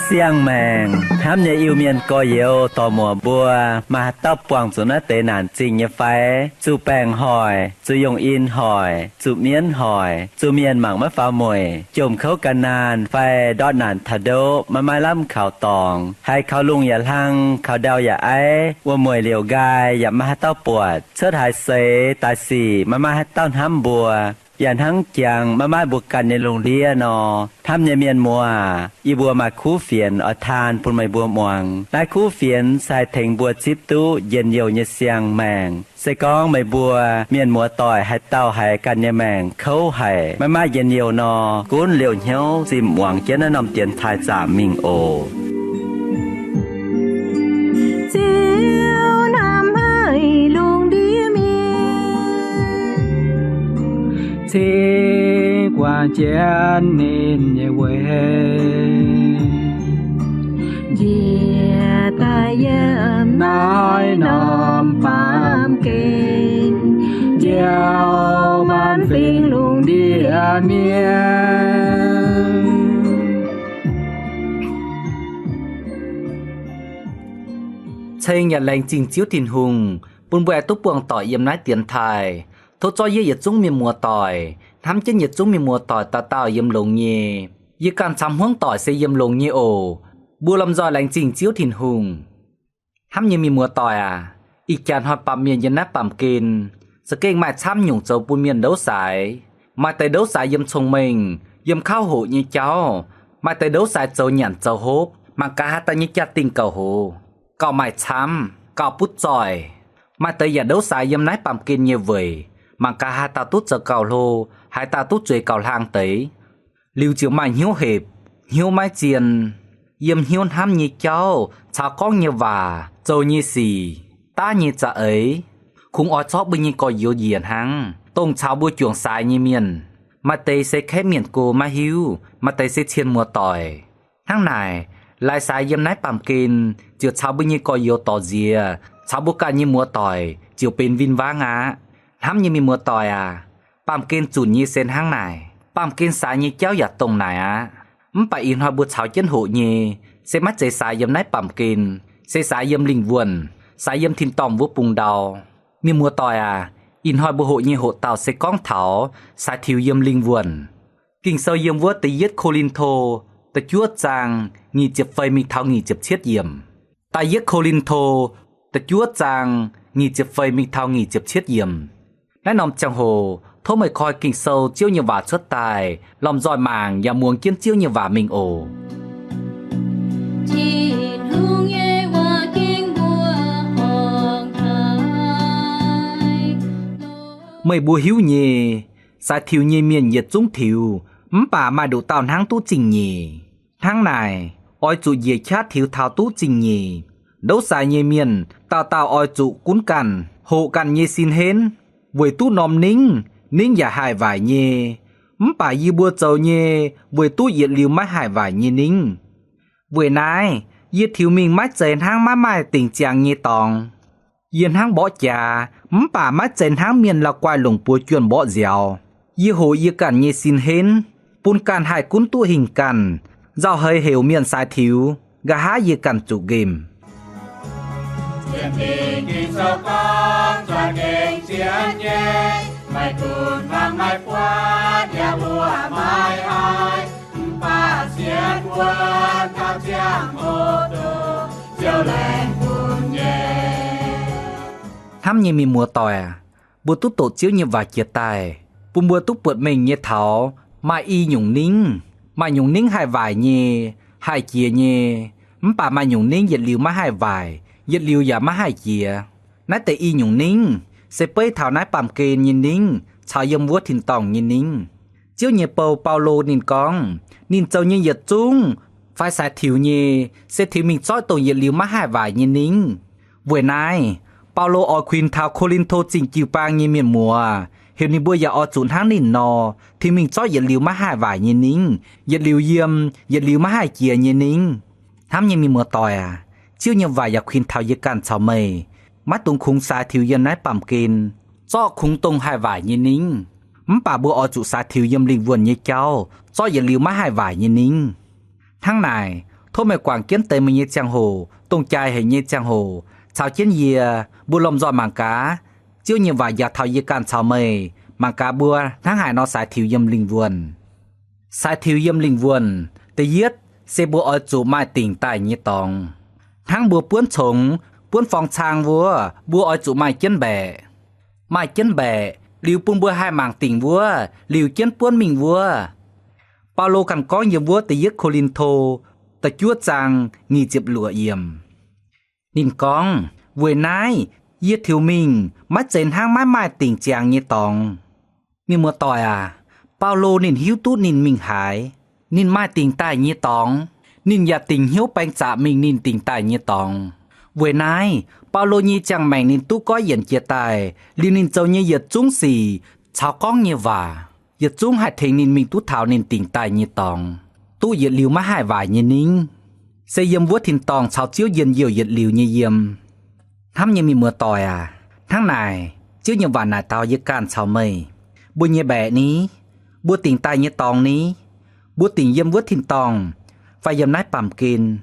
Siang-maengc hnamv nyei Iu-Mienh gorx-youz dorc-muoc mbuo, maaih haaix dauh buangh zuqc naaiv deix naanc zingh nyei fai? Zuqc baengc hoic, zuqc yongh in hoic, zuqc mienv hoic, zuqc mienh mangc maiv faaux mueic, jomc kouv gan naanh fai ndortv naanc taux ndoqv, maiv maaih lamh kaux dorngx, haiz kaux lungh yaac hlang, kaux ndau yaac aiv, wuom-mueic liouc nqaai yaac maiv maaih haaix dauh buatc, cuotv haaix seix daaih sic maiv maaih haaix dauh hnamv mbuo, yaac hnangv jangx maiv maaih mbuo ganh nyei lungh ndiev nor, hnamv nyei mienh muoz, yie mbuo maaih kuv fienx oix taan bun meih mbuo muangx. Naaiv kuv fienx se haih tengx mbuo zipv duqv njien-youh nyei siang-maengc. Se gorngv meih mbuo mienh muoz-doic haaix dauh haiz ganh nyei maengc kouv haic, maiv maaih njien-youh nor, gunv liouh hnyouv zinh muangx jienv naaiv norm dienx taaih zaamc mingh oc. Ziouv hnamv haic lungh ndiev mienh, cingx guangc jienv ninh nyei weic, njiec daaih yiem naaiv norm baamh gen, njoux maanc fingx lungh ndiev mienh. Ceng yaac laengz zingh Ziouv Tin-Hungh bun mbuo aengx duqv buangh doic yiem naaiv dienx taaih. Tov zorqv yie yietc zungv mienh muoz-doic, hnamv jienv yietc zungv mienh muoz-doic dauh dauh yiem longx nyei. Yie ganh caux hmuangv doic se yiem longx nyei oc. Mbuo lomh nzoih laengz zingh Ziouv Tin-Hungh. Hnamv nyei mienh muoz-doic aac, ih jaax hnoi baamh mienh yiem naaiv baamh gen za'gengh maaih camv nyungc zoux bun mienh ndouv saaix. Maaih deix ndouv saaix yiem cong-mengh, yiem kauv hoqc nyei jauv. Maaih deix ndouv saaix zoux nyanc zoux hopv, mangc gaax haaix dauh nyei jaa-dingh gauh hoz, gauh maaih camv, gauh butv zoih. Maaih deix yaac ndouv saaix yiem naaiv baamh gen nyei weic, mangc gaax haaix dauh duqv zoux gauh hlo, haaix dauh duqv zueiz gauh hlang deix. Liuz ziouc maaih hnyouv hepc, hnyouv maiv zien, yiem hnyouv hnamv nyei jauv caux gorngv nyei waac, zoux nyei sic, daav nyei za'eix, kungx oix zorqv mbuo nyei gorx-youz njiec hnangv, dongh caux mbuo juangc saaix nyei mienh. Maaih deix se kaeqv mienh go maiv hiuv, maaih deix se cien muoz-doic. Hnangv naaic, laaix saaix yiem naaiv baamh gen ziouc caux mbuo nyei gorx-youz dorc nziex, caux mbuo ganh nyei muoz-doic ziouc benx win-wangv aqv. Hnamv nyei mienh muoz-doic aac, baamh gen zunc nyei se hnangv naaic, baamh gen saaix nyei jauv yaac dongh naaic aqv. Mv baac ih hnoi mbuo caux jienv hoqc nyei se maiv zeiz saaix yiem naaiv baamh gen, se saaix yiem lingh wuonh, saaix yiem tin-dorngh wuov bung ndau. Mienh muoz-doic aac, ih hnoi mbuo hoqc nyei hoqc dauh se gorngv taux saaix tiux yiem lingh wuonh. Ging-Sou yiem wuov Da'yietv Ko^lin^to da'juov zaang nyic ziepc feix mingh taux nyic ziepc cietv yiemc. Da'yietv Ko^lin^to da'juov zaang nyic ziepc feix mingh taux nyic ziepc cietv yiemc. Naaiv norm ziangh hoc tov meih koi Ging-Sou Ziouv nyei waac cuotv daaih, lomh nzoih mangc yaac muangx jienv Ziouv nyei waac mingh oc. Meih mbuo hiuv nyei, saaix tiux nyei mienh yietc zungv tiux, mv baac maaih nduqc dauh hnangv duqv zingh nyeic. Hnangv naaic, oix zuqc njiec qaqv tiux taux duqv zingh nyeic. Ndouv saaix nyei mienh dauh dauh oix zuqc gunv ganh, hoqc ganh nyei sin henv, weic duqv norm ningv, ningv yaac haih waaic nyei. Mv baac yie mbuo zoux nyei weic duqv yietc liuz maiv haih waaic nyei ningv. Weic naaiv, yie tiux mingh maiv zeiz hnangv maiv maaih dingc ziangx nyei dorngx. Yie hnangv mborqv jaax, mv baac maiv zeiz hnangv mienh la'guaih longc buoz juonh mborqv nziaaux. Yie hoqc yie ganh nyei sin henv, bun ganh haih gunv duqv hingh ganh, nzauh heix heuc mienh saaix tiux, nqa'haav yie ganh zuqc nqemh. Hnamv nyei mienh muoz-doic aac, mbuo duqv doqc Ziouv nyei waac jiex daaih, bun mbuo duqv buatc mengh nyei taux maaih i nyungc ningv. Maaih nyungc ningv haih waaic nyei, haih jiex nyei, mv baac maaih nyungc ningv yietc liuz maiv haih waaic, yietc liuz yaac maiv haih jiex. Naaiv deix i nyungc ningv se beiv taux naaiv baamh gen nyei ningv caux yiem wuov tin-dorngh nyei ningv. Ziouv nyei bou, Baulo, ninh gorngv, ninh zoux nyei yietc zungv fai saaix tiux nyei se tiux mingh zorqv dongh yietc liuz maiv haih waaic nyei ningv. Weic naaiv, Baulo oix kuinx taux Ko^lin^to Zingh jiu-baang nyei mienh muoz heuc ninh mbuo yaac oix zuqc hnangv ninh nor, tiux mingh zorqv yietc liuz maiv haih waaic nyei ningv, yietc liuz yiem, yietc liuz maiv haih jiex nyei ningv. Hnamv nyei mienh muoz-doic aac, Ziouv nyei waac yaac kuinx taux yie ganh caux meih, maiv dungx kungx saaix tiux yiem naaiv baamh gen, zorqv kungx dongh haih waaic nyei ningv. Mv baac mbuo oix zuqc saaix tiux yiem lingh wuonh nyei jauv, zorqv yietc liuz maiv haih waaic nyei ningv. Hnangv naaic, tov meih guangc jienv deix meih nyei ziangh hoc, dongh jaaix hec nyei ziangh hoc, caux jienv yie, mbuo lomh nzoih mangc gaax, Ziouv nyei waac njaaux taux yie ganh caux meih, mangc gaax mbuo hnangv haaix nor saaix tiux yiem lingh wuonh. Saaix tiux yiem lingh wuonh, da'yietv se mbuo oix zuqc maaih dingc daaih nyei dorngx. Hnangv mbuo buonv congx, buonv forng-cang wuov, mbuo oix zuqc maaih jienv mbaeqc. Maaih jienv mbaeqc liuz bun mbuo haih mangc dingc wuov, liuz jienv buonv mingh wuov. Baulo ganh gorngv yiem wuov Da'yietv Ko^lin^to da'juov zaang nyic ziepc luoqc yiemc. Ninh gorngv, weic naaiv yie tiux mingh maiv zeiz hnangv maiv maaih dingc ziangx nyei dorngx. Mienh muoz-doic aac, Baulo ninh hiuv duqv ninh mingh haaix, ninh maaih dingc daaih nyei dorngx. Ninh yaac dingc hnyouv baeng zaqc mingh ninh dingc daaih nyei dorngx. Weic naaiv, Baulo nyei ziangh maengc ninh duqv goiv yienc jiex daaih, liuz ninh zoux nyei yietc zungv sic caux gorngv nyei waac, yietc zungv haih tengx ninh mingh duqv taux ninh dingc daaih nyei dorngx, duqv yietc liuz maiv haih waaic nyei ningv, se yiem wuov tin-dorngh caux Ziouv njien-youh yietc liuz nyei yiem. Hnamv nyei mienh muoz-doic aac, hnangv naaic, Ziouv nyei waac naaic taux yie ganh caux meih, mbuo nyei mbaeqc ni? Mbuo dingc daaih nyei dorngx ni? Mbuo dingc yiem wuov tin-dorngh fai yiem naaiv baamh gen?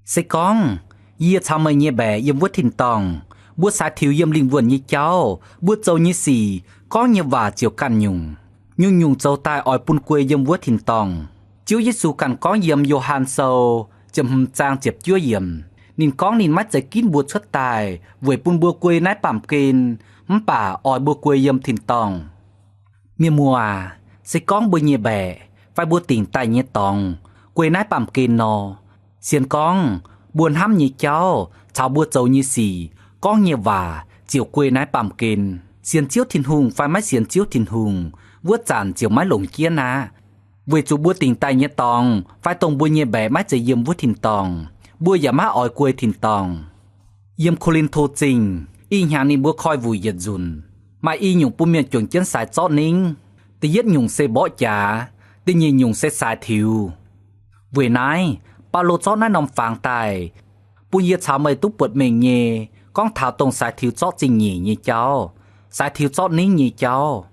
Se gorngv yie caux meih nyei mbaeqc yiem wuov tin-dorngh, mbuo saaix tiux yiem lingh wuonh nyei jauv, mbuo zoux nyei sic, gorngv nyei waac ziouc ganh nyungc. Nyungc-nyungc zoux daaih oix bun guei yiem wuov tin-dorngh. Ziouv Yesu ganh gorngv yiem Yo^han Sou ziepc hmz zaang ziepc juov yiemc, ninh gorngv ninh maiv zeiz ginv mbuo cuotv daaih weic bun mbuo guei naaiv baamh gen, mv baac oix mbuo guei yiem tin-dorngh. Mienh muoz aac, se gorngv mbuo nyei mbaeqc fai mbuo dingc daaih nyei dorngx guei naaiv baamh gen nor, sienx gorngv mbuo hnamv nyei jauv caux mbuo zoux nyei sic, gorngv nyei waac ziouc guei naaiv baamh gen. Sienx Ziouv Tin-Hungh fai maiv sienx Ziouv Tin-Hungh, wuov zanc ziouc maiv longc jienv aqv. Weic zuqc mbuo dingc daaih nyei dorngx fai dongh mbuo nyei mbaeqc maiv zeiz yiem wuov tin-dorngh, mbuo yaac maiv oix guei tin-dorngh. Yiem Ko^lin^to Zingh, ih hnyangx ninh mbuo koi wuic yietc nzunc, maaih i nyungc bun mienh juangc jienv sai zorqv ningv. Da'yietv nyungc se mborqv jaax, da'nyeic nyungc se saaix tiux. Weic naaiv, Baulo zorqv naaiv norm fangx daaih bun yie caux meih duqv buatc mengh nyei, gorngv taux dongh saaix tiux zorqv zingh nyeic nyei jauv, saaix tiux zorqv ningv nyei jauv.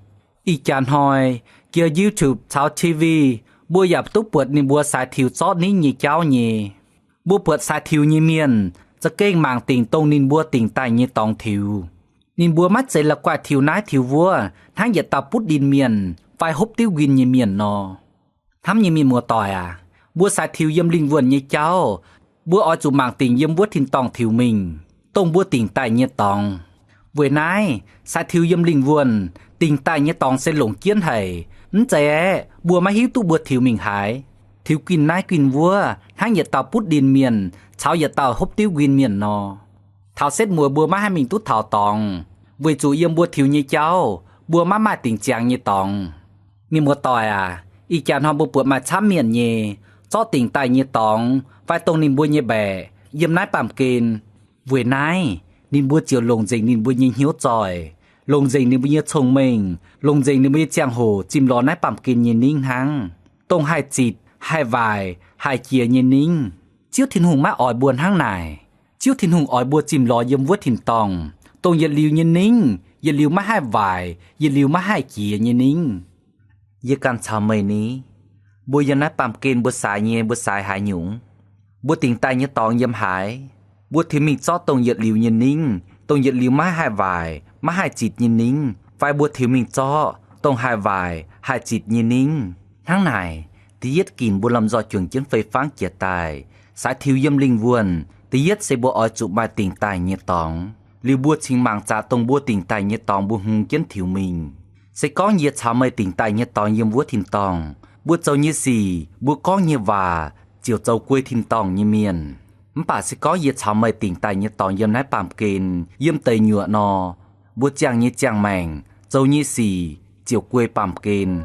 Ih jaax hnoi, jiex YouTube caux TV, mbuo yaac duqv buatc ninh mbuo saaix tiux zorqv ningv nyei jauv nyei. Mbuo buatc saaix tiux nyei mienh za'gengh mangc dingc dongh ninh mbuo dingc daaih nyei dorngx tiux. Ninh mbuo maiv zeiz la'guaih tiux naaiv tiux wuov hnangv yietc dauh butv ndin mienh fai hopv diuv nquin nyei mienh nor. Hnamv nyei mienh muoz-doic aac, mbuo saaix tiux yiem lingh wuonh nyei jauv, mbuo oix zuqc mangc dingc yiem wuov tin-dorngh tiux mingh, dongh mbuo dingc daaih nyei dorngx. Weic naaiv, saaix tiux yiem lingh wuonh dingc daaih nyei dorngx se longc jienv haic. Mv zeiz aeqv, mbuo maiv hiuv duqv mbuo tiux mingh haaix. Tiux guinh naaiv guinh wuov hnangv yietc dauh butv ndin mienh caux yietc dauh hopv diuv nquin mienh nor. Taux setv mueiz mbuo maiv haih mingh duqv taux dorngx, weic zuqc yiem mbuo tiux nyei jauv mbuo maiv maaih dingc ziangx nyei dorngx. Mienh muoz-doic aac, ih jaax hnoi mbuo buatc maaih camv mienh nyei, zorqv dingc daaih nyei dorngx fai dongh ninh mbuo nyei mbaeqc yiem naaiv baamh gen. Weic naaiv, ninh mbuo ziouc longc nzengc ninh mbuo nyei hnyouv zoih, longc nzengc ninh mbuo nyei cong-mengh, longc nzengc ninh mbuo nyei ziangh hoc zimh lorz naaiv baamh gen nyei ningv hnangv, dongh haih zitc, haih waaic, haih jiex nyei ningv. Ziouv Tin-Hungh maiv oix mbuo hnangv naaic. Ziouv Tin-Hungh oix mbuo zimh lorz yiem wuov tin-dorngh, dongh yietc liuz nyei ningv, yietc liuz maiv haih waaic, yietc liuz maiv haih jiex nyei ningv. Yie ganh caux meih ni, mbuo yiem naaiv baamh gen mbuo saaix nyei, mbuo saaix haaix nyungc? Mbuo dingc daaih nyei dorngx yiem haaix? Mbuo tiux mingh zorqv dongh yietc liuz nyei ningv, dongh yietc liuz maiv haih waaic, maiv haih zitc nyei ningv, fai mbuo tiux mingh zorqv dongh haih waaic, haih zitc nyei ningv? Hnangv naaic, da'yietv ginc mbuo lomh nzoih juangc jienv fei fangv jiex daaih, saaix tiux yiem lingh wuonh. Da'yietv se mbuo oix zuqc maaih dingc daaih nyei dorngx, liuz mbuo cingx mangc zaqc dongh mbuo dingc daaih nyei dorngx mbuo hngongx jienv tiux mingh. Se gorngv yie caux meih dingc daaih nyei dorngx yiem wuov tin-dorngh, mbuo zoux nyei sic, mbuo gorngv nyei waac ziouc zoux guei tin-dorngh nyei mienh. Mv baac se gorngv yie caux meih dingc daaih nyei dorngx yiem naaiv baamh gen, yiem deic nyuoqc nor, mbuo ziangh nyei ziangh maengc, zoux nyei sic ziouc guei baamh gen.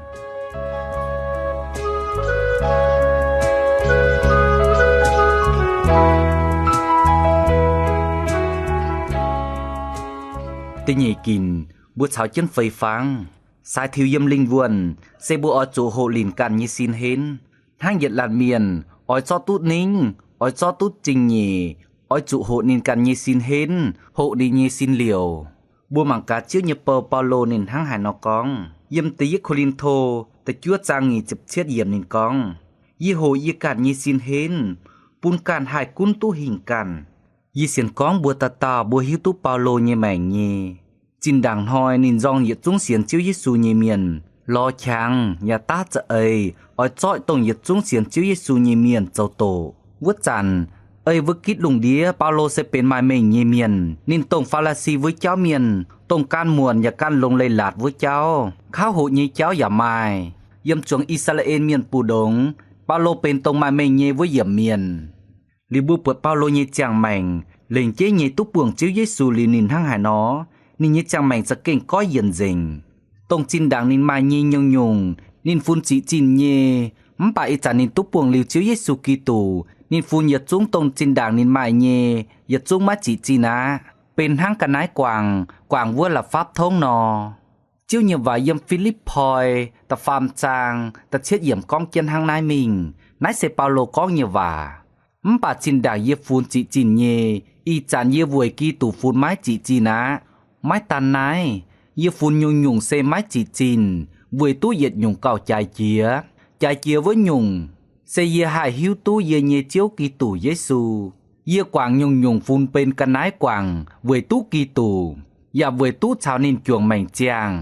Da'nyeic ginc, mbuo caux jienv fei fangv. Saaix tiux yiem lingh wuonh se mbuo oix zuqc hoqc linc ganh nyei sin henv. Hnangv yietc laanh mienh oix zorqv duqv ningv, oix zorqv duqv zingh nyeic, oix zuqc hoqc ninh ganh nyei sin henv, hoqc ninh nyei sin liouc. Mbuo mangc gaax Ziouv nyei bou Baulo ninh hnangv haaix nor gorngv. Yiem da'yietv Ko^lin^to da'juov zaang nyic ziepc cietv yiemc ninh gorngv, Yie hoqc yie ganh nyei sin henv, bun ganh haih gunv duqv hingh ganh. Yie sienx gorngv mbuo dauh dauh mbuo hiuv duqv Baulo nyei maengc nyei. Zinh ndaangc hnoi ninh nzorng yietc zungv sienx Ziouv Yesu nyei mienh lorz qangx yaac daav za'eix oix zorqv dongh yietc zungv sienx Ziouv Yesu nyei mienh zoux doqc. Wuov zanc, ei wuov gitv lungh ndiev Baulo se benx maaih mengh nyei mienh. Ninh dongh Faa^li^si wuov jauv mienh, dongh gan muonc yaac gan longx leiz-latc wuov jauv, kauv hoqc nyei jauv yaac maaih. Yiem zuangx I^saa^laa^en Mienh mbu'ndongx, Baulo benx dongh maaih mengh nyei wuov yiemc mienh. Liuz mbuo buatc Baulo nyei ziangh maengc lengc jeiv nyei duqv buangh Ziouv Yesu liuz ninh hnangv haaix nor, ninh nyei ziangh maengc za'gengh goiv yienc nzengc. Dongh zinh ndaangc ninh maaih nyei nyungc-nyungc ninh funx ziqc zinh nyei, mv baac ih zanc ninh duqv buangh liuz Ziouv Yesu Giduc, ninh funx yietc zungv dongh zinh ndaangc ninh maaih nyei yietc zungv maiv ziqc zinh aqv, benx hnangv ga'naaiv guangc, guangc wuov la'fapv tongv nor. Ziouv nyei waac yiem Fi^lipv^poi da'faam zaang da'cietv yiemc gorngv jienv hnangv naaiv mingh. Naaiv se Baulo gorngv nyei waac. Mv baac zinh ndaangc yie funx ziqc zinh nyei, ih zanc yie weic Giduc funx maiv ziqc zinh aqv. Maiv daan naaiv, yie funx nyungc-nyungc se maiv ziqc zinh weic duqv yietc nyungc gauh jaaix jiex. Jaaix jiex wuov nyungc, se yie haih hiuv duqv yie nyei Ziouv Giduc Yesu. Yie guangc nyungc-nyungc funx benx ga'naaiv guangc weic duqv Giduc, yaac weic duqv caux ninh juangc maengc ziangh.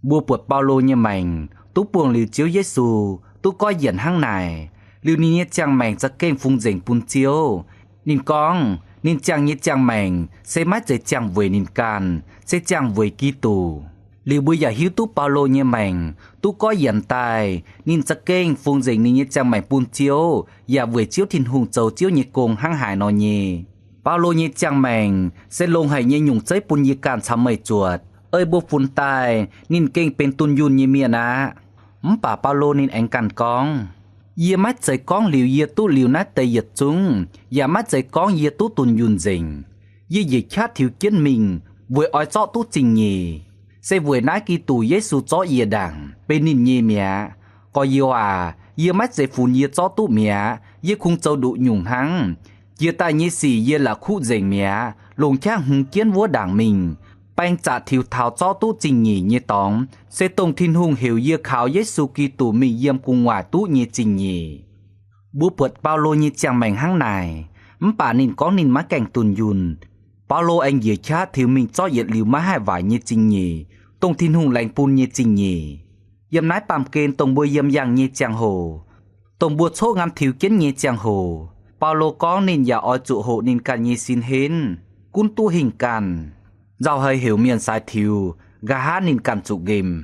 Mbuo buatc Baulo nyei maengc duqv buangh liuz Ziouv Yesu, duqv goiv yienc hnangv naaic, liuz ninh nyei ziangh maengc za'gengh fungx nzengc bun Ziouv. Ninh gorngv ninh ziangh nyei ziangh maengc se maiv zeiz ziangh weic ninh ganh, se ziangh weic Giduc. Liuz mbuo yaac hiuv duqv Baulo nyei maengc duqv goiv yienc daaih, ninh za'gengh fungx nzengc ninh nyei ziangh maengc bun Ziouv yaac weic Ziouv Tin-Hungh zoux Ziouv nyei gong hnangv haaix nor nyei. Baulo nyei ziangh maengc se longx haic nyei nyungc zeiv bun yie ganh caux meih zuotc. Ei mbuo funx daaih, ninh gengh benx dunh yunh nyei mienh aqv. Mv baac Baulo ninh aengx ganh gorngv, Yie maiv zeiz gorngv liuz yie duqv liuz naaiv deix yietc zungv, yaac maiv zeiz gorngv yie duqv dunh yunh nzengc. Yie njiec qaqv tiux jienv mingh weic oix zorqv duqv zingh nyeic, se weic naaiv Giduc Yesu zorqv yie ndaangc benx ninh nyei mi'aqv. Gorx-youz aac, yie maiv zeiz funx yie zorqv duqv mi'aqv. Yie kungx zoux nduqc nyungc hnangv. Jiex daaih nyei sic yie la'kuqv nzengc mi'aqv, longc qaqv hmz jienv wuov ndaangc mingh, baeng zaqc tiux taux zorqv duqv zingh nyeic nyei dorngx, se dongh Tin-Hungh heuc yie kaux Yesu Giduc mingh yiem gu'nguaaic duqv nyei zingh nyeic. Mbuo buatc Baulo nyei ziangh maengc hnangv naaic, mv baac ninh gorngv ninh maiv gaengh dunh yunh. Baulo aengx njiec qaqv tiux mingh zorqv yietc liuz maiv haih waaic nyei zingh nyeic, dongh Tin-Hungh laengz bun nyei zingh nyeic. Yiem naaiv baamh gen dongh mbuo yiem yangh nyei ziangh hoc, dongh mbuo coqv nqamv tiux jienv nyei ziangh hoc, Baulo gorngv ninh yaac oix zuqc hoqc ninh ganh nyei sin henv, gunv duqv hingh ganh. Nzauh haiz heuc mienh saaix tiux, nqa'haav ninh ganh zuqc nqemh.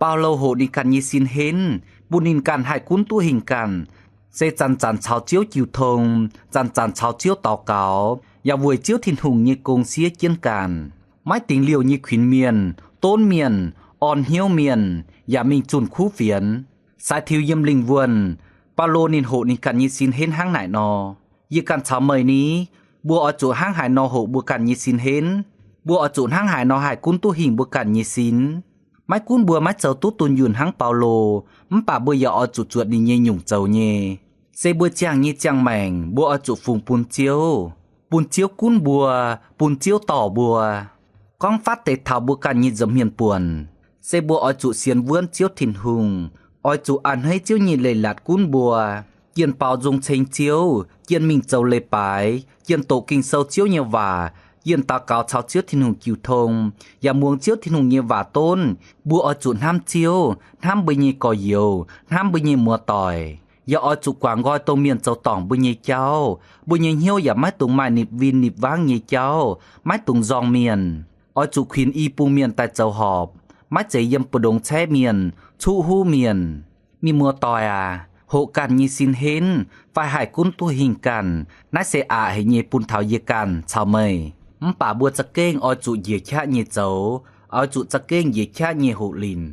Baulo hoqc ninh ganh nyei sin henv, bun ninh ganh haih gunv duqv hingh ganh, se zanc-zanc caux Ziouv jiu tong, zanc-zanc caux Ziouv daux gaux, yaac weic Ziouv Tin-Hungh nyei gong siev jienv ganh. Maiv dingx liouh nyei kuinx mienh, donv mienh, orn hnyouv mienh, yaac mingh zunh kuv fienx. Saaix tiux yiem lingh wuonh, Baulo ninh hoqc ninh ganh nyei sin henv hnangv naaic nor. Yie ganh caux meih ni, mbuo oix zuqc hnangv haaix nor hoqc mbuo ganh nyei sin henv? Mbuo oix zuqc hnangv haaix nor haih gunv duqv hingh mbuo ganh nyei sin? Maiv gunv mbuo maiv zoux duqv dunh yunh hnangv Baulo, mv baac mbuo yaac oix zuqc zuotc ninh nyei nyungc zoux nyei. Se mbuo ziangh nyei ziangh maengc mbuo oix zuqc fungx bun Ziouv, bun Ziouv gunv mbuo, bun Ziouv dorh mbuo. Gorngv fatv deix taux mbuo ganh nyei nza'hmien buonc, se mbuo oix zuqc sienx wuonv Ziouv Tin-Hungh, oix zuqc a'hneiv Ziouv nyei leiz-latc gunv mbuo, jienh baaux nzung ceng Ziouv, jienh mingh zoux leiz-baaix, jienh doqc Ging-Sou Ziouv nyei waac, jienh daux gaux caux Ziouv Tin-Hungh jiu tong, yaac muangx Ziouv Tin-Hungh nyei waac donv. Mbuo oix zuqc hnamv Ziouv, hnamv mbuo nyei gorx-youz, hnamv mbuo nyei muoz-doic. Yaac oix zuqc guangc nqoi dongh mienh zoux dorngc mbuo nyei jauv. Mbuo nyei hnyouv yaac maiv dungx maaih nipc win nipc wangv nyei jauv, maiv dungx nzorng mienh. Oix zuqc kuinx i bun mienh daaih zoux horpc, maiv zeiz yiem mbu'ndongx caeqv mienh, cuqv huv mienh. Mienh muoz-doic aac, hoqc ganh nyei sin henv fai haih gunv duqv hingh ganh, naaiv se aqc haic nyei bun taux yie ganh caux meih. Mv baac mbuo za'gengh oix zuqc njiec qaqv nyei zoux, oix zuqc za'gengh njiec qaqv nyei hoqc linc,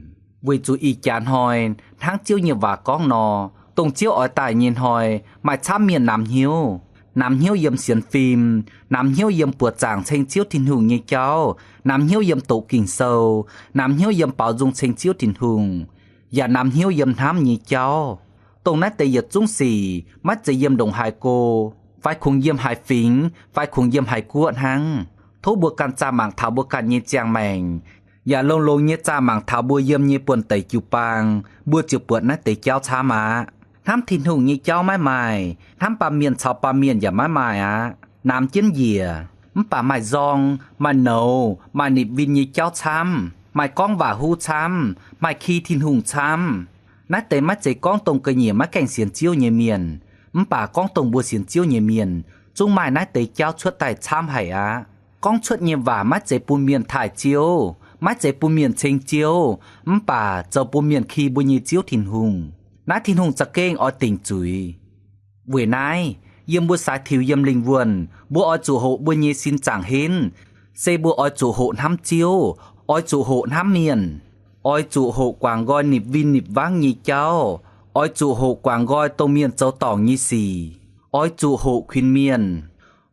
weic zuqc ih jaax hnoi, hnangv Ziouv nyei waac gorngv nor, dongh Ziouv oix daaih nyei hnoi maaih camv mienh namx hnyouv. namx hnyouv yiem sienx fim, namx hnyouv yiem buoqc zaangc ceng Ziouv Tin-Hungh nyei jauv, namx hnyouv yiem doqc Ging-Sou, namx hnyouv yiem baaux nzung ceng Ziouv Tin-Hungh, yaac namx hnyouv yiem hnamv nyei jauv. Dongh naaiv deix yietc zungv sic maiv zeiz yiem ndongc haaix go, fai kungx yiem haaix fingx, fai kungx yiem haaix guoqv hnangv. Tov mbuo ganh zaah mangc taux mbuo ganh nyei ziangh maengc, yaac longx-longx nyei zaah mangc taux mbuo yiem nyei buonv-deic jiu-baang, mbuo ziouc buatc naaiv deix jauv camv aqv. Hnamv Tin-Hungh nyei jauv maiv maaih, hnamv baamh mienh caux baamh mienh yaac maiv maaih aqv. Namx jienv njiec, mv baac maaih nzorng, maaih nouz, maaih nipc win nyei jauv camv, maaih gorngv waac huv camv, maaih ki Tin-Hungh camv. Naaiv deix maiv zeiz gorngv dongh ga'nyiec maiv gaengh sienx Ziouv nyei mienh, mv baac gorngv dongh mbuo sienx Ziouv nyei mienh zungv maaih naaiv deix jauv cuotv daaih camv haic aqv. Gorngv cuotv nyei waac maiv zeiz bun mienh taaih Ziouv, maiv zeiz bun mienh ceng Ziouv, mv baac zoux bun mienh ki mbuo nyei Ziouv Tin-Hungh. Naaiv Tin-Hungh za'gengh oix dingc zuiz. Weic naaiv, yiem mbuo saaix tiux yiem lingh wuonh, mbuo oix zuqc hoqc mbuo nyei sin zaangc henv, se mbuo oix zuqc hoqc hnamv Ziouv, oix zuqc hoqc hnamv mienh, oix zuqc hoqc guangc nqoi nipc win nipc wangv nyei jauv, oix zuqc hoqc guangc nqoi dongh mienh zoux dorngc nyei sic, oix zuqc hoqc kuinx mienh,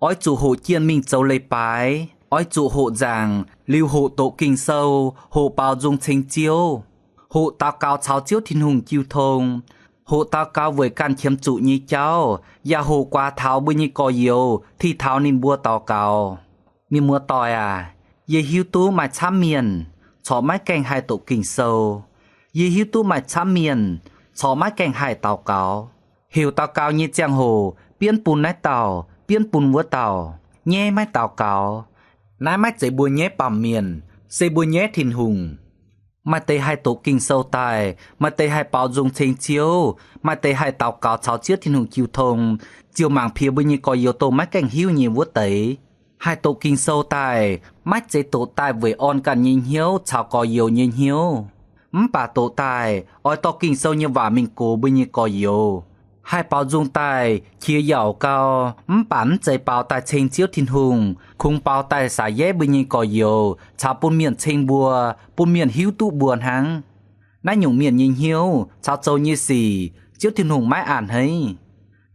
oix zuqc hoqc jienh mingh zoux leiz-baaix, oix zuqc hoqc nzaangc liuz hoqc doqc Ging-Sou, hoqc baaux nzung ceng Ziouv, hoqc daux gaux caux Ziouv Tin-Hungh jiu tong, hoqc daux gaux weic ganh qiemx zuqc nyei jauv, yaac hoqc guaax taux mbuo nyei gorx-youz, tih taux ninh mbuo daux gaux. Mienh muoz-doic aac, yie hiuv duqv maaih camv mienh corc maiv gaengh haih doqc Ging-Sou. Yie hiuv duqv maaih camv mienh corc maiv gaengh haih daux gaux. Heuc daux gaux nyei ziangh hoc bienv bun naaiv dauh, bienv bun wuov dauh, nyaiv maiv daux gaux. Naaiv maiv zeiz mbuo nyaiv baamh mienh, se mbuo nyaiv Tin-Hungh. Maaih deix haih doqc Ging-Sou daaih, maaih deix haih baaux nzung ceng Ziouv, maaih deix haih daux gaux caux Ziouv Tin-Hungh jiu tong, ziouc mangc piex mbuo nyei gorx-youz dongh maiv gaengh hiuv nyei wuov deix. Haih doqc Ging-Sou daaih maiv zeiz doqc daaih weic orn ganh nyei hnyouv caux gorx-youz nyei hnyouv, mv baac doqc daaih oix dorh Ging-Sou nyei waac mingh gox mbuo nyei gorx-youz. Haih baaux nzung daaih qiex yaauc gau, mv baac mv zeiz baaux daaih ceng Ziouv Tin-Hungh, kungx baaux daaih saax yaev mbuo nyei gorx-youz caux bun mienh ceng mbuo, bun mienh hiuv duqv mbuo hnangv. Naaiv nyungc mienh nyei hnyouv caux zoux nyei sic Ziouv Tin-Hungh maiv a'hneiv.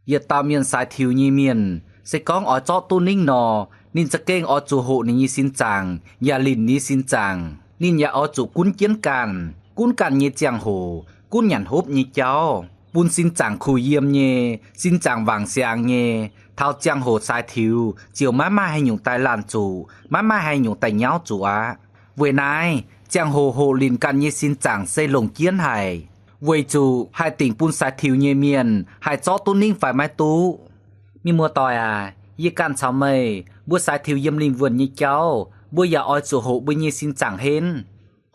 Yietc dauh mienh saaix tiux nyei mienh se gorngv oix zorqv duqv ningv nor, ninh za'gengh oix zuqc hoqc ninh nyei sin zaangc yaac linc ninh nyei sin zaangc. Ninh yaac oix zuqc gunv jienv ganh, gunv ganh nyei ziangh hoc, gunv nyanc hopv nyei jauv, bun sin zaangc kuh yiem nyei, sin zaangc wangc siangx nyei, taux ziangh hoc saaix tiux ziouc maiv maaih haaix nyungc daaih laanh zuqc, maiv maaih haaix nyungc daaih nyauv zuqc aqv. Weic naaiv, ziangh hoc hoqc linc ganh nyei sin zaangc se longc jienv haic, weic zuqc haih dingc bun saaix tiux nyei mienh haih zorqv duqv ningv fai maiv duqv. Mienh muoz-doic aac, yie ganh caux meih mbuo saaix tiux yiem lingh wuonh nyei jauv, mbuo yaac oix zuqc hoqc mbuo nyei sin zaangc henv,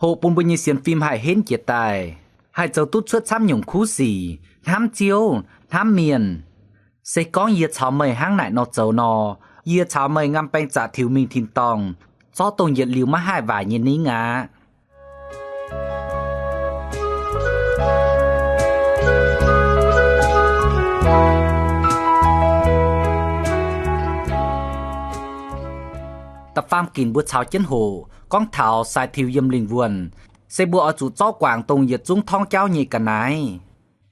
hoqc bun mbuo nyei sienx fim haih henv jiez daaih, haih zoux duqv cuotv camv nyungc kuv sic, hnamv Ziouv, hnamv mienh. Se gorngv yie caux meih hnangv naaic nor zoux nor, yie caux meih ngam baeng zaqc tiux mingh tin-dorngh, zorqv dongh yietc liuz maiv haih waaic nyei ningv aqv. Da'faam ginc mbuo caux jienv hoqc gorngv taux saaix tiux yiem lingh wuonh, se mbuo oix zuqc zorqv guangc dongh yietc zungv torngv jauv nyei ga'naaiv.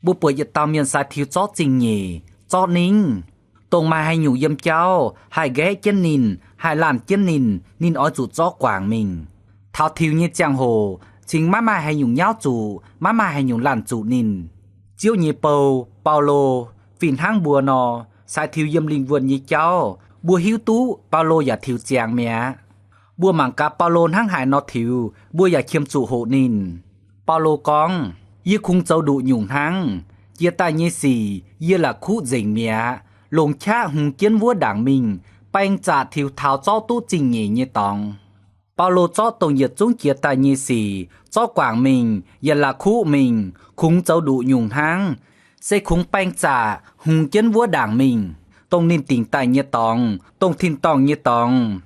Mbuo buatc yietc dauh mienh saaix tiux zorqv zingh nyeic, zorqv ningv, dongh maaih haaix nyungc yiem jauv haih nqaeqv jienv ninh, haih laanh jienv ninh, ninh oix zuqc zorqv guangc mingh. Taux tiux nyei ziangh hoc cingx maiv maaih haaix nyungc nyauv zuqc, maiv maaih haaix nyungc laanh zuqc ninh. Ziouv nyei bou, Baulo, fih hnangv mbuo nor, saaix tiux yiem lingh wuonh nyei jauv, mbuo hiuv duqv Baulo yaac tiux ziangx mi'aqv. Mbuo mangc gaax Baulo hnangv haaix nor tiux, mbuo yaac qiemx zuqc hoqc ninh. Baulo gorngv, Yie kungx zoux nduqc nyungc hnangv. Jiex daaih nyei sic yie la'kuqv nzengc mi'aqv, longc qaqv hungx jienv wuov ndaangc mingh, baeng zaqc tiux taux zorqv duqv zingh nyeic nyei dorngx. Baulo zorqv dongh yietc zungv jiex daaih nyei sic zorqv guangc mingh yaac la'kuqv mingh, kungx zoux nduqc nyungc hnangv, se kungx baeng zaqc hungx jienv wuov ndaangc mingh, dongh ninh dingc daaih nyei dorngx, dongh tin-dorngh nyei dorngx.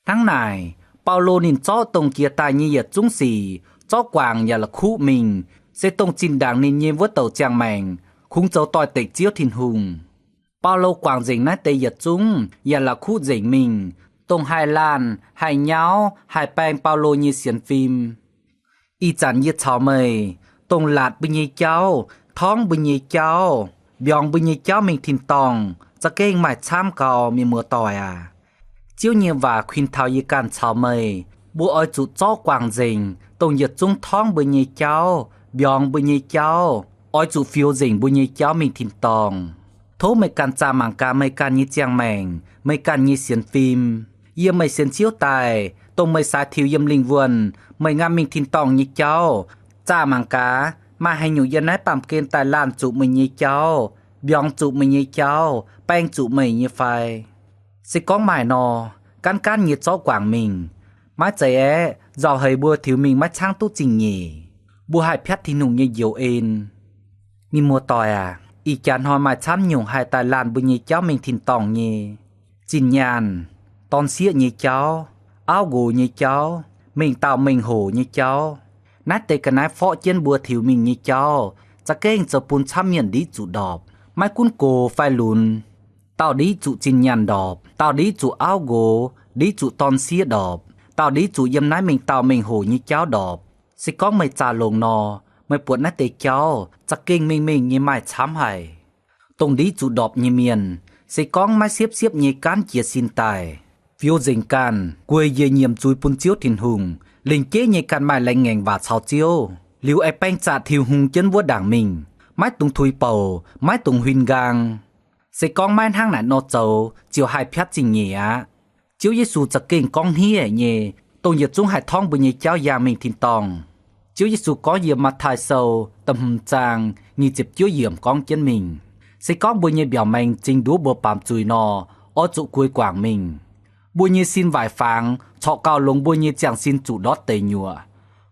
Hnangv naaic, Baulo ninh zorqv dongh jiex daaih nyei yietc zungv sic zorqv guangc yaac la'kuqv mingh, se dongh zinh ndaangc ninh nyei wuov douc ziangh maengc kungx zoux doix-dekc Ziouv Tin-Hungh. Baulo guangc nzengc naaiv deix yietc zungv yaac la'kuqv nzengc mingh, dongh haih laanh, haih nyauv, haih baeng Baulo nyei sienx fim. Ih zanc yie caux meih, dongh laatc mbuo nyei jauv, torngv mbuo nyei jauv, mbiorngz mbuo nyei jauv mingh tin-dorngh, Za'gengh maaih camv gau, mienh muoz-doic aac. Ziouv nyei waac kuinx taux yie ganh caux meih, mbuo oix zuqc zorqv guangc nzengc dongh yietc zungv torngv mbuo nyei jauv, mbiorngz mbuo nyei jauv, oix zuqc fioux nzengc mbuo nyei jauv mingh tin-dorngh. Tov meih ganh zaah mangc gaax meih ganh nyei ziangh maengc, meih ganh nyei sienx fim. Yie meih sienx Ziouv daaih, dongh meih saax tiux yiem lingh wuonh, meih ngamv mingh tin-dorngh nyei jauv, zaah mangc gaax maaih haaix nyungc yiem naaiv baamh gen daaih laanh zuqc meih nyei jauv, mbiorngz zuqc meih nyei jauv, baeng zuqc meih nyei fai? Se gorngv maaih nor, gaanv gaanv nyei zorqv guangc mingh. Maiv zeiz aeqv, nzauh heix mbuo tiux mingh maiv caangv duqv zingh nyeic, mbuo haih piatv Tin-Hungh nyei njoux en. Mienh muoz-doic aac, ih jaax hnoi maaih camv nyungc haih daaih laanh mbuo nyei jauv mingh tin-dorngh nyei. Zinh nyaanh, dorn-sieqv nyei jauv, auv nqox nyei jauv, mengh dauh mengh hoc nyei jauv, naaiv deix ga'naaiv forqv jienv mbuo tiux mingh nyei jauv, za'gengh zoux bun camv mienh ndiqv zuqc ndorpc. Maiv gunv gox fai lunx, dauh ndiqv zuqc zinh nyaanh ndorpc, dauh ndiqv zuqc auv nqox, ndiqv zuqc dorn-sieqv ndorpc, dauh ndiqv zuqc yiem naaiv mengh dauh mengh hoc nyei jauv ndorpc. Se gorngv meih zaah longx nor, meih buatc naaiv deix jauv za'gengh mengh mengh nyei maaih camv haic. Dongh ndiqv zuqc ndorpc nyei mienh, se gorngv maiv siepv-siepv nyei gaanv jiez sin daaih, fioux nzengc ganh, gueic njiec nyiemc zuiz bun Ziouv Tin-Hungh, lingc jeiv nyei ganh maaih laengz ngaengc waac caux Ziouv, liuz aengx baeng zaqc tiux hungx jienv wuov ndaangc mingh, maiv dungx tuix bouc, maiv dungx huin nqaang. Se gorngv maiv hnangv naaic nor zoux, ziouc haih piatv zingh nyeic aqv. Ziouv Yesu za'gengh gorngv hniev nyei, dongh yietc zungv haih torngv mbuo nyei jauv yangh mingh tin-dorngh. Ziouv Yesu gorngv yiem Matv^taai Sou da'hmz zaang nyic ziepc juov yiemc gorngv jienv mingh, se gorngv mbuo nyei mbiaauc maengx zingx nduov mbuo baamz zuiz nor, oix zuqc gueix guangc mingh. Mbuo nyei sin waaic fangx corc gauh longx mbuo nyei ziangh sin zuqc ndortv deic nyuoqc.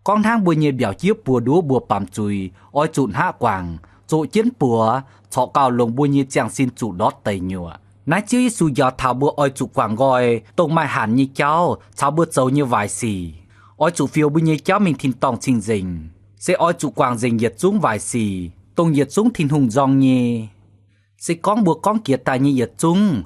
Gorngv hnangv mbuo nyei mbiaauc jieqv buoz nduov mbuo baamz zuiz, oix zuqc hnaqv guangc, zoqc jienv buoz, corc gauh longx mbuo nyei ziangh sin zuqc ndortv deic nyuoqc. Naaiv Ziouv Yesu njaaux taux mbuo oix zuqc guangc nqoi dongh maaih hanc nyei jauv caux mbuo zoux nyei waaic sic. Oix zuqc fioux mbuo nyei jauv mingh tin-dorngh cing-nzengc, se oix zuqc guangc nzengc yietc zungv waaic sic, dongh yietc zungv Tin-Hungh nzorng nyei. Se gorngv mbuo gorngv jiex daaih nyei yietc zungv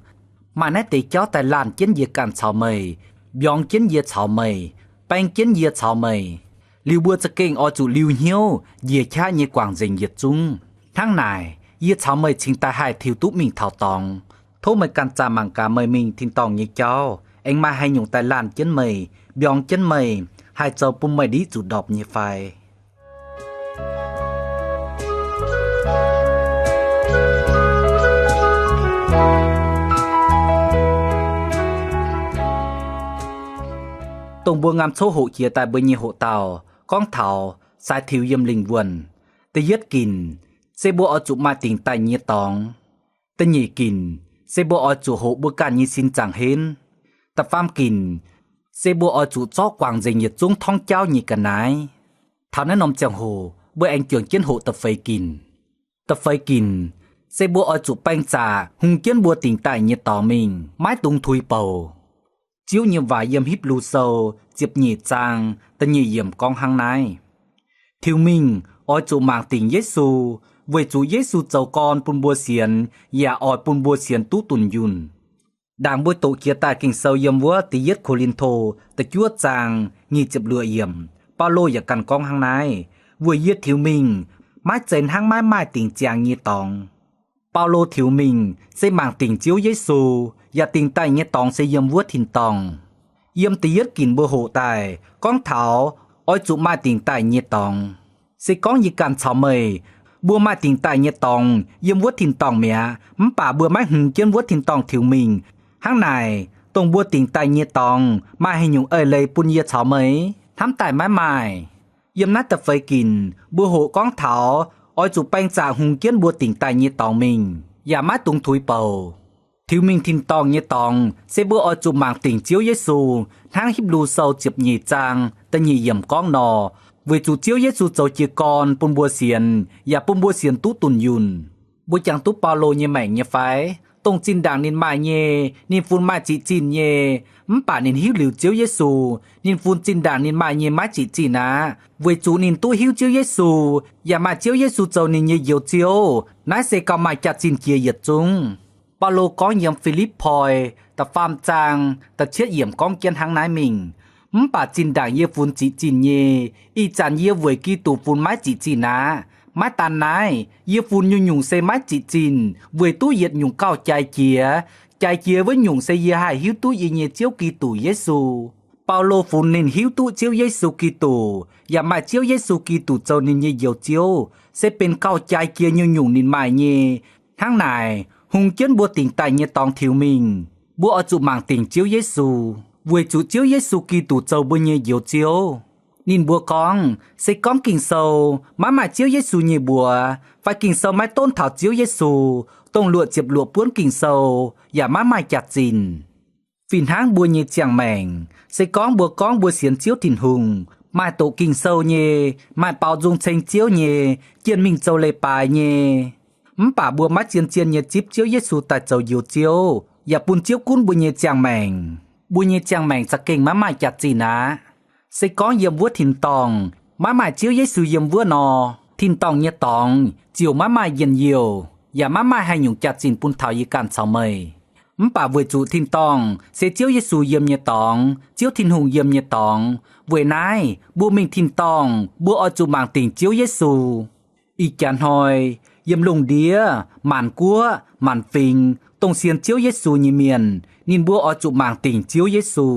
maaih naaiv deix jauv daaih laanh jienv yie ganh caux meih, mbiorngz jienv yie caux meih, baeng jienv yie caux meih, liuz mbuo za'gengh oix zuqc liuz hnyouv njiec qaqv nyei guangc nzengc yietc zungv. Hnangv naaic, yie caux meih cingx daaih haih tiux duqv mingh taux dorngx. Tov meih ganh zaah mangc gaax meih mingh tin-dorngh nyei jauv aengx maaih haaix nyungc daaih laanh jienv meih, mbiorngz jienv meih, haih zoux bun meih ndiqv zuqc ndorpc nyei fai? Dongh mbuo ngamv coqv hoqc jiex daaih mbuo nyei hoqc dauh gorngv taux saaix tiux yiem lingh wuonh. Da'yietv ginc se mbuo oix zuqc maaih dingc daaih nyie dorngx. Da'nyeic ginc se mbuo oix zuqc hoqc mbuo ganh nyei sin zaangc henv. Da'faam ginc se mbuo oix zuqc zorqv guangc nzengc yietc zungv torngv jauv nyei ga'naaiv. Taux naaiv norm ziangh hoc mbuo aengx juangc jienv hoqc da'feix ginc. Da'feix ginc se mbuo oix zuqc baeng zaqc hungx jienv mbuo dingc daaih nyei dorngx mingh, maiv dungx tuix bouc. Ziouv nyei waac yiem Hipv^lu Sou ziepc nyeic zaang da'nyeic yiemc gorngv hnangv naaiv: Tiux mingh oix zuqc mangc dingc Yesu, weic zuqc Yesu zoux gorn bun mbuo sienx yaac oix bun mbuo sienx duqv dunh yunh. Ndaangc mbuo doqc jiex daaih Ging-Sou yiem wuov Da'yietv Ko^lin^to da'juov zaang nyic ziepc luoqc yiemc, Baulo yaac ganh gorngv hnangv naaiv, weic yie tiux mingh maiv zeiz hnangv maiv maaih dingc ziangx nyei dorngx. Baulo tiux mingh se mangc dingc Ziouv Yesu, yaac dingc daaih nyei dorngx se yiem wuov tin-dorngh. Yiem da'yietv ginc mbuo hoqc daaih gorngv taux oix zuqc maaih dingc daaih nyei dorngx. Se gorngv yie ganh caux meih, mbuo maaih dingc daaih nyei dorngx yiem wuov tin-dorngh mi'aqv, mv baac mbuo maiv hmz jienv wuov tin-dorngh tiux mingh. Hnangv naaic, dongh mbuo dingc daaih nyei dorngx maaih haaix nyungc eix leiz bun yie caux meih? Hnamv daaih maiv maaih. Yiem naaiv da'feix ginc mbuo hoqc gorngv taux oix zuqc baeng zaqc hungx jienv mbuo dingc daaih nyei dorngx mingh, yaac maiv dungx tuix bouc. Tiux mingh tin-dorngh nyei dorngx se mbuo oix zuqc mangc dingc Ziouv Yesu, hnangv Hipv^lu Sou ziepc nyeic zaang da'nyeic yiemc gorngv nor, weic zuqc Ziouv Yesu zoux jiez gorn bun mbuo sienx, yaac bun mbuo sienx duqv dunh yunh. Mbuo jangx duqv Baulo nyei maengc nyei fai? Dongh zinh ndaangc ninh maaih nyei, ninh fun maaih ziqc zinh nyei, mv baac ninh hiuv liuz Ziouv Yesu, ninh fun zinh ndaangc ninh maaih nyei maiv ziqc zinh aqv, weic zuqc ninh duqv hiuv Ziouv Yesu, yaac maaih Ziouv Yesu zoux ninh nyei Njoux Ziouv. Naaiv se gauh maaih jaax-zinh jiex yietc zungv. Baulo gorngv yiem Fi^lipv^poi da'faam zaang da'cietv yiemc gorngv jienv hnangv naaiv mingh: Mv baac zinh ndaangc yie funx ziqc zinh nyei, ih zanc yie weic Giduc funx maiv ziqc zinh aqv. Maiv daan naaiv, yie funx nyungc-nyungc se maiv zic zinh weic duqv yietc nyungc gauh jaaix jiex. Jaaix jiex wuov nyungc se yie haih hiuv duqv yie nyei Ziouv Giduc Yesu. Baulo funx ninh hiuv duqv Ziouv Yesu Giduc yaac maaih Ziouv Yesu Giduc zoux ninh nyei Njoux Ziouv, se benx gauh jaaix jiex nyungc-nyungc ninh maaih nyei. Hnangv naaic, hungh jienv mbuo dingc daaih nyei dorngx tiux mingh, mbuo oix zuqc mangc dingc Ziouv Yesu, weic zuqc Ziouv Yesu Giduc zoux mbuo nyei Njoux Ziouv. Ninh mbuo gorngv, se gorngv Ging-Sou maiv maaih Ziouv Yesu nyei mbuox, fai Ging-Sou maiv donv taux Ziouv Yesu, dongh luoqc ziepc luoqc buonv Ging-Sou yaac maiv maaih jaax-zinh. Fih hnangv mbuo nyei ziangh maengc, se gorngv mbuo gorngv mbuo sienx Ziouv Tin-Hungh, maaih doqc Ging-Sou nyei, maaih baaux nzung ceng Ziouv nyei, jienh mingh zoux leiz-baaix nyei, mv baac mbuo maiv zien-zien nyei zipv Ziouv Yesu daaih zoux Njoux Ziouv yaac bun Ziouv gunv mbuo nyei ziangh maengc, mbuo nyei ziangh maengc za'gengh maiv maaih jaax-zinh aqv. Se gorngv yiem wuov tin-dorngh maiv maaih Ziouv Yesu yiem wuov nor, tin-dorngh nyei dorngx ziouc maiv maaih njien-youh, yaac maiv maaih haaix nyungc jaax-zinh bun taux yie ganh caux meih. Mv baac weic zuqc tin-dorngh se Ziouv Yesu yiem nyei dorngx, Ziouv Tin-Hungh yiem nyei dorngx, weic naaiv mbuo mingh tin-dorngh mbuo oix zuqc mangc dingc Ziouv Yesu. Ih jaax hnoi, yiem lungh ndiev maanc guoqv maanc fingx, dongh sienx Ziouv Yesu nyei mienh, ninh mbuo oix zuqc mangc dingc Ziouv Yesu.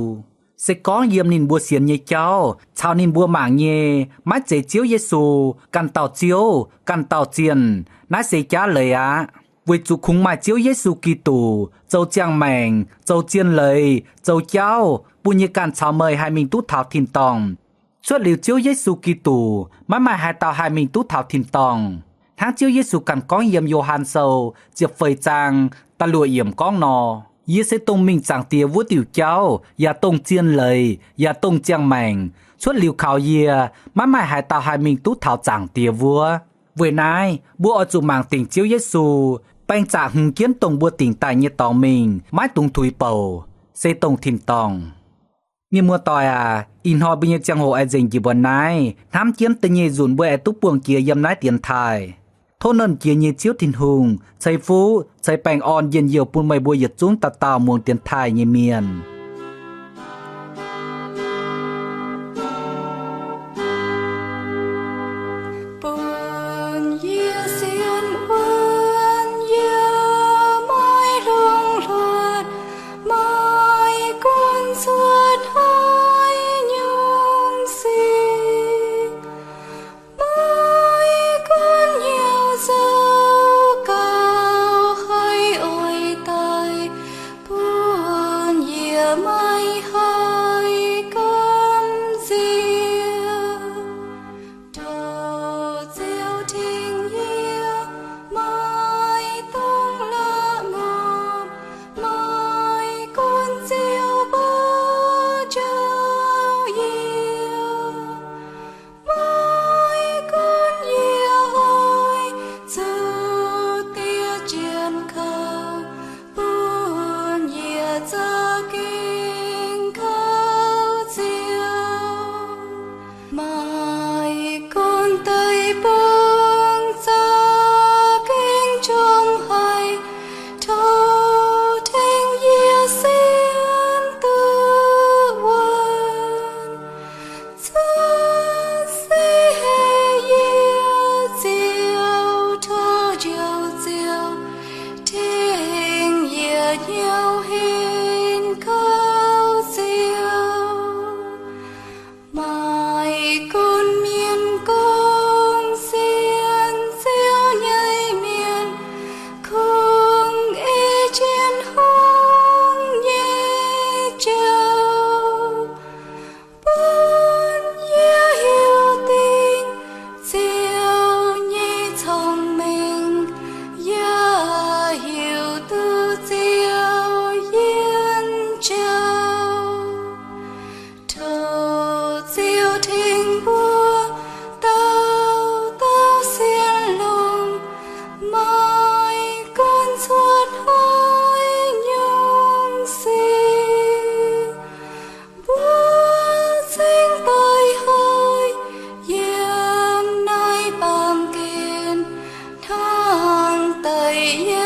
Se gorngv yiem ninh mbuo sienx nyei jauv caux ninh mbuo mangc nyei maiv zeiz Ziouv Yesu, ganh dauh ziouv, ganh dauh zienh, naaiv se jaav leiz aqv. Weic zuqc kungx maaih Ziouv Yesu Giduc zoux ziangh maengc, zoux zien leiz, zoux jauv bun yie ganh caux meih haih mingh duqv taux tin-dorngh. Cuotv liuz Ziouv Yesu Giduc, maiv maaih haaix dauh haih mingh duqv taux tin-dorngh. Hnangv Ziouv Yesu ganh gorngv yiem Yo^han Sou ziepc feix zaang da'luoqc yiemc gorngv nor, Yie se dongh mingh Zaangc Diex wuov diuc jauv, yaac dongh zien leiz, yaac dongh ziangh maengc. Cuotv liuz kaux yie, maiv maaih haaix dauh haih mingh duqv taux Zaangc Diex wuov. Weic naaiv mbuo oix zuqc mangc dingc Ziouv Yesu, baeng zaqc hmz jienv dongh mbuo dingc daaih nyei dorngx mingh, maiv dungx tuix bouc, se dongh tin-dorngh. Mienh muoz-doic aac, ih hnoi mbuo nyei ziangh hoc aengx nzengc njiec mbuo naaiv. Hnamv jienv da'nyeic nzunc mbuo aengx duqv buangh jiex yiem naaiv dienx taaih. Tov Nernh Jiex nyei Ziouv Tin-Hungh ceix fuqv ceix baengh orn njien-youh bun meih mbuo yietc zungv dauh dauh muangx dienx taaih nyei mienh. Bun yie sienx wuonv yie maiv longx hluotv, maiv gunv cuotv haiz nyungc sic, maiv gunv hnyouv zoux gauh haiz oix daic, bun yie maiv haih gamh nziex. Tov Ziouv tengx yie, maiv dungx la'maah, maiv gunv Ziouv mbuo njoux yie, maiv gunv yie oix zuqc diev jienv kaux, bun yie za'gengh kaux Ziouv. Maiv gunv deic-bung za'gengh qongx haic, tov tengx yie sienx duqv wuonv. Cuotv seix haic yie Ziouv, tov Njoux Ziouv tengx yie hnyouv henv kaux Ziouv. Maiv gunv mienh gong sienx Ziouv nyei mienh kungx ei jienv hungh nyei jauv, bun yie hiuv dingc Ziouv nyei cong-mengh, yaac hiuv duqv Ziouv yiem jauv. Tov Ziouv tengx mbuo dauh dauh sienx longx, maiv gunv cuotv haiz nyungc sic, mbuo cingx doix haiz yiem naaiv baamh gen hnangv deix yiem